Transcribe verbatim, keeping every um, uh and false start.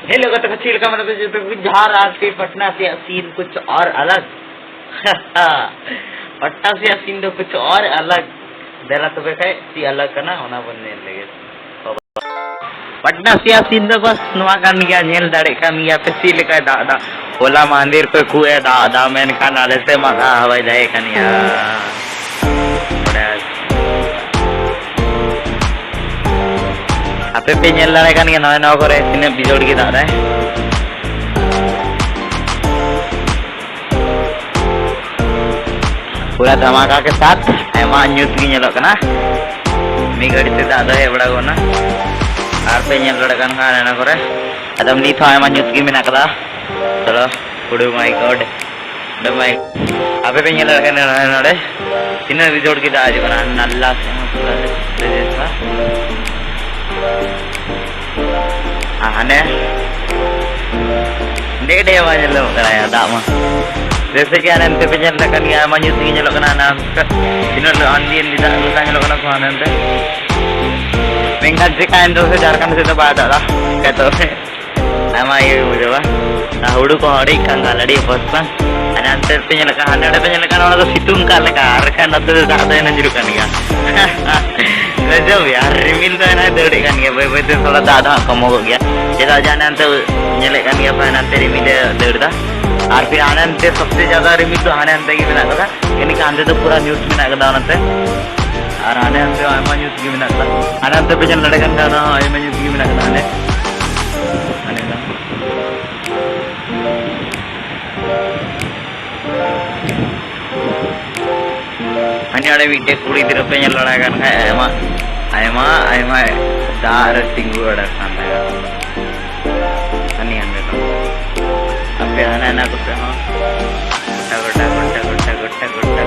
Hello ᱜᱟᱛᱮ ᱠᱚ, ᱪᱮᱫ ᱞᱮᱠᱟ ᱢᱮᱱᱟᱜ ᱯᱮ? ᱡᱚᱛᱚ ᱠᱚ ᱡᱚᱦᱟᱨ᱾ ᱟᱨ ᱛᱮ ᱯᱟᱴᱱᱟ ᱥᱮᱭᱟᱜ ᱥᱤᱱ ᱠᱩᱪ ᱚᱨ ᱟᱞᱟᱜᱽ᱾ ᱯᱟᱴᱱᱟ ᱥᱮᱭᱟᱜ ᱥᱤᱱ ᱫᱚ ᱠᱩᱪ ᱚᱨ ᱟᱞᱟᱜᱽ᱾ ᱫᱮᱞᱟ ᱛᱚᱵᱮ ᱠᱷᱟᱡ ᱪᱮᱫ ᱟᱞᱟᱜᱽ ᱠᱟᱱᱟ, ᱚᱱᱟ ᱵᱚᱱ ᱧᱮᱞ ᱞᱮᱜᱮ᱾ ᱯᱟᱴᱱᱟ ᱥᱮᱭᱟᱜ ᱥᱤᱱ ᱫᱚ ᱵᱟᱥ ᱱᱚᱣᱟ ᱠᱟᱱ ᱜᱮᱭᱟ, ᱧᱮᱞ ᱫᱟᱲᱮᱜ ᱠᱟᱱ ᱜᱮᱭᱟ ᱯᱮ ᱪᱮᱫ ᱞᱮᱠᱟᱭ ᱫᱟᱜ ᱫᱟ᱾ ᱦᱚᱞᱟ ᱢᱟᱦᱫᱮᱨ ᱠᱷᱚᱡ ᱠᱷᱩᱵ ᱮ ᱫᱟᱜ ᱫᱟ, ᱢᱮᱱᱠᱷᱟᱱ ᱟᱞᱮ ᱥᱮᱫ ᱢᱟ ᱫᱟᱜ ᱦᱚᱸ ᱵᱟᱭ ᱫᱟᱜ ᱮᱫ ᱠᱟᱱ ᱜᱮᱭᱟ᱾ ᱟᱯᱮ ᱯᱮ ᱧᱮᱞ ᱫᱟᱲᱮᱭᱟᱜ ᱠᱟᱱ ᱜᱮᱭᱟ ᱱᱚᱜᱼᱚᱭ ᱱᱚᱣᱟ ᱠᱚᱨᱮ ᱛᱤᱱᱟᱹᱜ ᱵᱤᱡᱚᱲ ᱜᱮ ᱫᱟᱜ ᱫᱟᱭ᱾ ᱯᱩᱨᱟ ᱫᱷᱟᱢᱟᱠᱟ ᱠᱮ ᱥᱟᱛᱷ ᱟᱭᱢᱟ ᱧᱩᱛ ᱜᱮ ᱧᱮᱞᱚᱜ ᱠᱟᱱᱟ᱾ ᱢᱤᱫ ᱜᱷᱟᱹᱲᱤ ᱛᱮ ᱫᱟᱜ ᱫᱚ ᱦᱮᱡ ᱵᱟᱲᱟ ᱜᱚᱫ ᱱᱟ᱾ ᱟᱨ ᱯᱮ ᱧᱮᱞ ᱫᱟᱲᱮᱭᱟᱜ ᱠᱟᱱ ᱠᱷᱟᱱ ᱚᱱᱟ ᱠᱚᱨᱮ, ᱟᱫᱚ ᱱᱤᱛ ᱦᱚᱸ ᱟᱭᱢᱟ ᱧᱩᱛ ᱜᱮ ᱢᱮᱱᱟᱜ ᱠᱟᱫᱟ᱾ ᱪᱚᱞᱚ, ᱦᱩᱰᱩ my god, ᱦᱩᱰᱩ my, ᱟᱯᱮ ᱯᱮ ᱧᱮᱞ ᱫᱟᱲᱮᱭᱟᱜ ᱠᱟᱱᱟ ᱱᱚᱰᱮ, ᱱᱚᱰᱮ ᱛᱤᱱᱟᱹᱜ ᱵᱤᱡᱚᱲ ᱜᱮ ᱫᱟᱜ ᱦᱤᱡᱩᱜ ᱠᱟᱱᱟ᱾ ᱱᱟᱞᱞᱟ ᱥᱮᱫ ᱦᱚᱸ ᱯᱩᱨᱟᱹ ᱨᱮ ᱯᱮᱨᱮᱡ ᱠᱟᱱᱟ᱾ ᱟᱨ ᱦᱟᱱᱮ ᱰᱮ ᱰᱮ ᱵᱟᱝ ᱧᱮᱞᱚᱜ ᱠᱟᱱᱟ ᱭᱟ ᱫᱟᱜ ᱢᱟ᱾ ᱡᱮᱭᱥᱮ ᱠᱤ ᱦᱟᱱᱮ ᱱᱤᱛᱚᱜ ᱯᱮ ᱧᱮᱞ ᱫᱟᱲᱮᱭᱟᱜ ᱠᱟᱱ ᱜᱮᱭᱟ, ᱟᱭᱢᱟ ᱧᱩᱛ ᱜᱮ ᱧᱮᱞᱚᱜ ᱠᱟᱱᱟ᱾ ᱦᱟᱱᱮ ᱛᱤᱱᱟᱹᱜ ᱞᱮ-, ᱟᱱᱰᱤ ᱟᱱᱰᱤ ᱫᱟᱜ ᱞᱮᱠᱟ ᱧᱮᱞᱚᱜ ᱠᱟᱱᱟ ᱠᱚ ᱦᱟᱱᱮ ᱱᱚᱛᱮ᱾ ᱢᱮᱱᱠᱷᱟᱱ ᱪᱮᱠᱟᱭᱮᱱ ᱫᱚ ᱥᱮ ᱡᱷᱟᱲᱠᱷᱚᱸᱰ ᱥᱮᱫ ᱫᱚ ᱵᱟᱭ ᱫᱟᱜ ᱮᱫᱟ᱾ ᱠᱷᱟᱡ ᱫᱚ ᱟᱭᱢᱟ ᱤᱭᱟᱹ ᱵᱩᱡᱷᱟᱹᱣᱟ᱾ ᱟᱨ ᱦᱩᱲᱩ ᱠᱚᱦᱚᱸ ᱟᱹᱰᱤ ᱠᱟᱝᱜᱟᱞ, ᱟᱹᱰᱤ ᱚᱵᱚᱥᱛᱟ᱾ ᱦᱟᱱᱮ ᱦᱟᱱᱛᱮ ᱯᱮ ᱧᱮᱞ ᱠᱟᱱ, ᱦᱟᱸᱰᱮ ᱱᱟᱰᱮ ᱯᱮ ᱧᱮᱞ ᱠᱟᱱ, ᱚᱱᱟ ᱫᱚ ᱥᱤᱛᱩᱝ ᱠᱟᱜ ᱞᱮᱠᱟ, ᱟᱨ ᱠᱷᱟᱡ ᱱᱚᱛᱮ ᱫᱚ ᱫᱟᱜ ᱫᱚ ᱮᱱᱮ ᱧᱩᱨᱩᱜ ᱠᱟᱱ ᱜᱮᱭᱟ᱾ ᱜᱟᱡᱟᱵ ᱜᱮ, ᱟᱨ ᱨᱤᱢᱤᱞ ᱫᱚ ᱮᱱᱮ ᱫᱟᱹᱲᱮᱫ ᱠᱟᱱ ᱜᱮᱭᱟ, ᱵᱟᱹᱭ ᱵᱟᱹᱭ ᱛᱮ ᱛᱷᱚᱲᱟ ᱫᱟᱜ ᱫᱚ ᱦᱟᱸᱜ ᱠᱚᱢᱚᱜᱚᱜ ᱜᱮᱭᱟ᱾ ᱪᱮᱫᱟᱜ ᱡᱮ ᱦᱟᱱᱮ ᱦᱟᱱᱛᱮ ᱧᱮᱞᱮᱫ ᱠᱟᱱ ᱜᱮᱭᱟ ᱯᱮ, ᱦᱟᱱᱮ ᱦᱟᱱᱛᱮ ᱨᱤᱢᱤᱞ ᱮ ᱫᱟᱹᱲ ᱮᱫᱟ᱾ ᱟᱨ ᱯᱷᱤᱨ ᱦᱟᱱᱮ ᱦᱟᱱᱛᱮ ᱥᱚᱵᱥᱮ ᱡᱟᱫᱟ ᱨᱤᱢᱤᱞ ᱫᱚ ᱦᱟᱱᱮ ᱦᱟᱱᱛᱮ ᱜᱮ ᱢᱮᱱᱟᱜ ᱠᱟᱫᱟ, ᱡᱟᱹᱱᱤᱡ ᱠᱷᱟᱱ ᱦᱟᱱᱛᱮ ᱫᱚ ᱯᱩᱨᱟ ᱧᱩᱛ ᱢᱮᱱᱟᱜ ᱠᱟᱫᱟ ᱚᱱᱟᱛᱮ᱾ ᱟᱨ ᱦᱟᱱᱮ ᱦᱟᱱᱛᱮ ᱟᱭᱢᱟ ᱧᱩᱛ ᱜᱮ ᱢᱮᱱᱟᱜ ᱠᱟᱫᱟ᱾ ᱦᱟᱱᱮ ᱦᱟᱱᱛᱮ ᱯᱮ ᱧᱮᱞ ᱫᱟᱲᱮᱭᱟᱜ ᱠᱟᱱ ᱠᱷᱟᱱ, ᱚᱱᱟ ᱦᱚᱸ ᱟᱭᱢᱟ ᱧᱩᱛ ᱜᱮ ᱢᱮᱱᱟᱜ ᱠᱟᱫᱟ ᱦᱟᱱᱮ᱾ ᱦᱟᱱᱮ ᱚᱱᱟ᱾ ᱦᱟᱱᱮ ᱚᱸᱰᱮ ᱢᱤᱫᱴᱮᱡ ᱠᱩᱲᱤ ᱜᱤᱫᱽᱨᱟᱹ ᱯᱮ ᱧᱮᱞ ᱵᱟᱲᱟᱭ ᱠᱟᱱ ᱠᱷᱟᱡ, ᱟᱭᱢᱟ, ᱟᱭᱢᱟ, ᱟᱭᱢᱟ ᱫᱟᱜ ᱨᱮ ᱛᱤᱸᱜᱩ ᱵᱟᱲᱟ ᱠᱟᱱ ᱛᱟᱦᱮᱸᱱᱟ᱾ ᱦᱟᱱᱮ ᱦᱟᱸᱰᱮ ᱫᱚ᱾ ᱟᱯᱮ ᱦᱟᱱᱮ ᱦᱟᱱᱟ ᱠᱚᱥᱮᱫ ᱦᱚᱸ᱾ ᱜᱚᱴᱟ, ᱜᱚᱴᱟ, ᱜᱚᱴᱟ, ᱜᱚᱴᱟ, ᱜᱚᱴᱟ, ᱜᱚᱴᱟ᱾